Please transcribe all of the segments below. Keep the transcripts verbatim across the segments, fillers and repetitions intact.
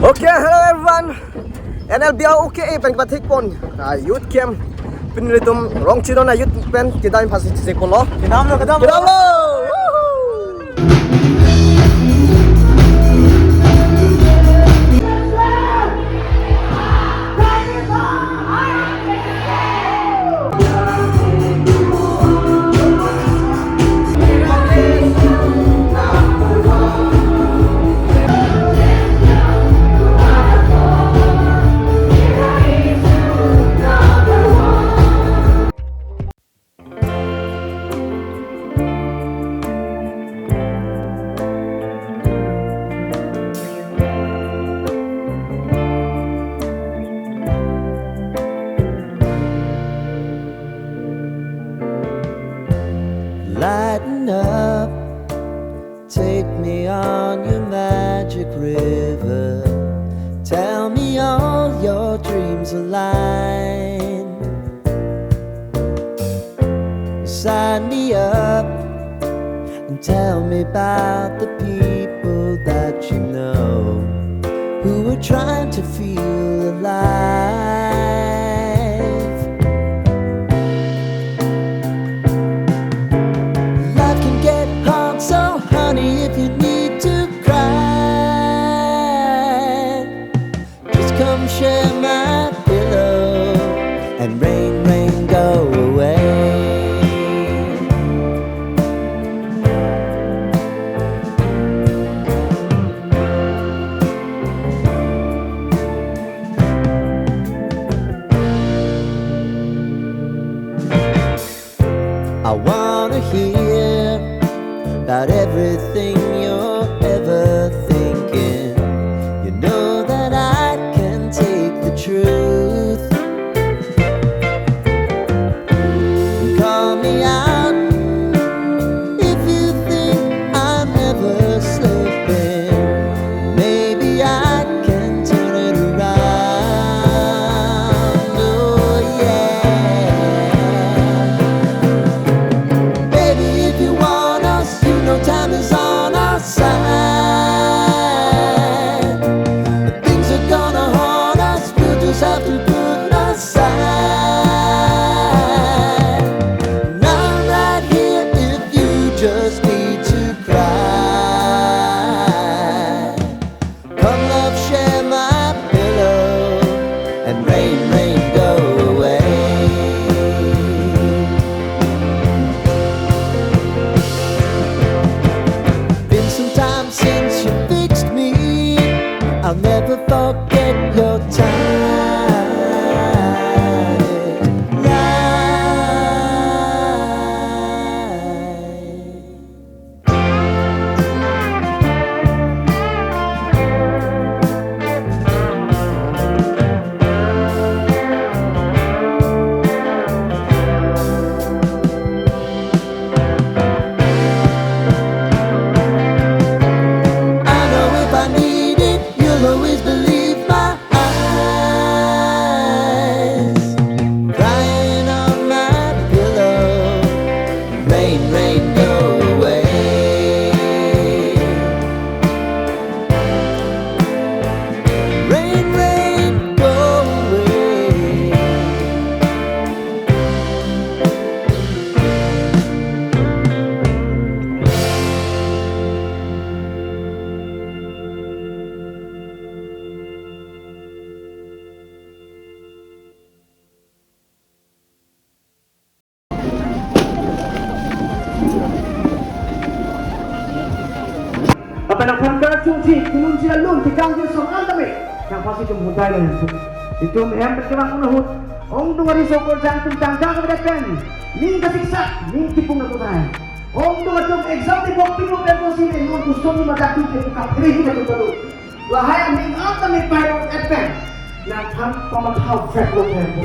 Okay, hello everyone. N L B O K A pen pathik pon, ah, youth camp. Pini ilitum Rongchidon a-youth pen kedam aphansi chesik ponlo. Kedamlo, kedamlo. Kedamlo. Woohoo. Lighten up, take me on your magic river. Tell me all your dreams align. Sign me up and tell me about the people that you know who are trying to feel alive. Life can get hard, so honey, if you need to cry, just come share my pillow and rain, rain, go away. I wanna hear about everything you're ever thinking. You know that I can take the truth. Call me out if you think I'm ever slipping. Maybe I can turn it around. Oh yeah. Baby, if you want us, you know time is on our side. Things are gonna haunt us, we'll just have to put aside. And I'm right here if you just need to cry. Come, love, share my pillow and rain, rain, go away. Been some time since you fixed me. I'll never forget your tight light. I know if I need it, you'll always believe my eyes. Crying on my pillow, rain, rain, go away. Rain, rain, go away. Lapen aphan kachungji, kununji alun, tikangji ason an tame nangpasi itum hudai lo hemphu. Itum hem pen kevang un ahut, ongdung ariso korjang atum tangka kavedet pen, ning kasiksak, ning kipung nangkudai. Ongdung atum exam di bok pipo pen kosi ne non kusoni madak tu je kapri hi atum balu. Lahai aning an tame pilot et pen nangthan pamatha vek lo hemphu.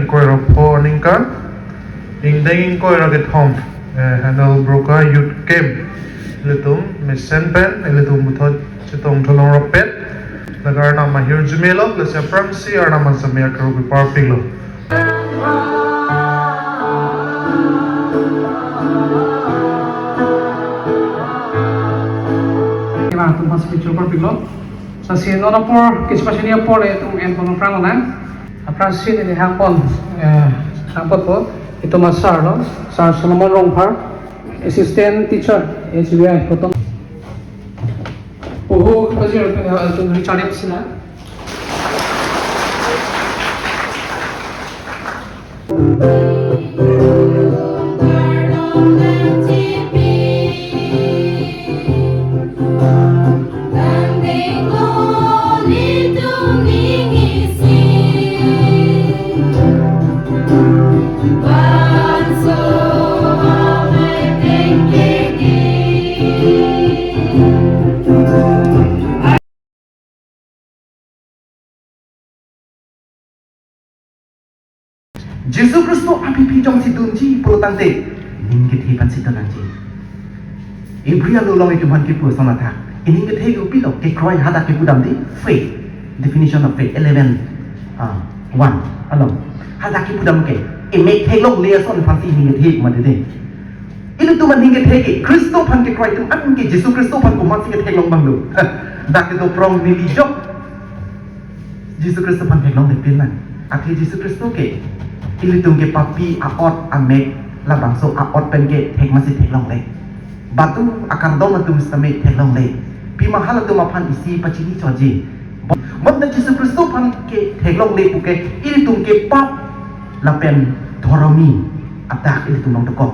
Ingkoi ra pho aningkan, ingdeng ingkoi ra kethom, eh, Hanal Broka Youth Camp, ilitum mesen pen, ilitum puthot chetong tholong rapet, laga Arnam ahirjume lo, lasi aphrangsi Arnam asame akero keparpik lo. Kevang atum aphan speech parpik lo. Lasi non apor kechepachini apor le itum en pon aphrang lo nang. Aphrangsi neli hang pon, eh, hang ponpo, itum a-sir lo, Sir Solomon Rongphar, Assistant Teacher, H B I, Kotom. Oho, kepajir pen, eh, itum Richard Epsina. Jisu Khristo aphi aphi jongsi dunji pulo tangte, ning kethe aphansi dun nangji. Hebrew along itum aphan kipu ason athak. Ining kethe ke kopilo, kekroi hadak kipu dam dei, faith. Definition of faith, eleven, ah, one along. Hadak kipu dam ke, emek theklongle ason aphansi ining kethe mati dei. Ilitum aning kethe ke, Khristo aphan kekroi atum an ke Jisu Khristo aphan komatsi ketheklong abang lo. Dak kedo prong neli jok Jisu Khristo aphan theklongle pin nang. Athe Jisu Khristo ke ilitum ke papi a-ot amek labangso a-ot pen ke thek masi theklongle. Badu akardom atum sitame theklongle. Pima halatum aphan isi pachini choji. Bonta Jisu Khristo aphan ke theklongle puke ilitum ke pap lapen dhoromi adak ilitum along dokok.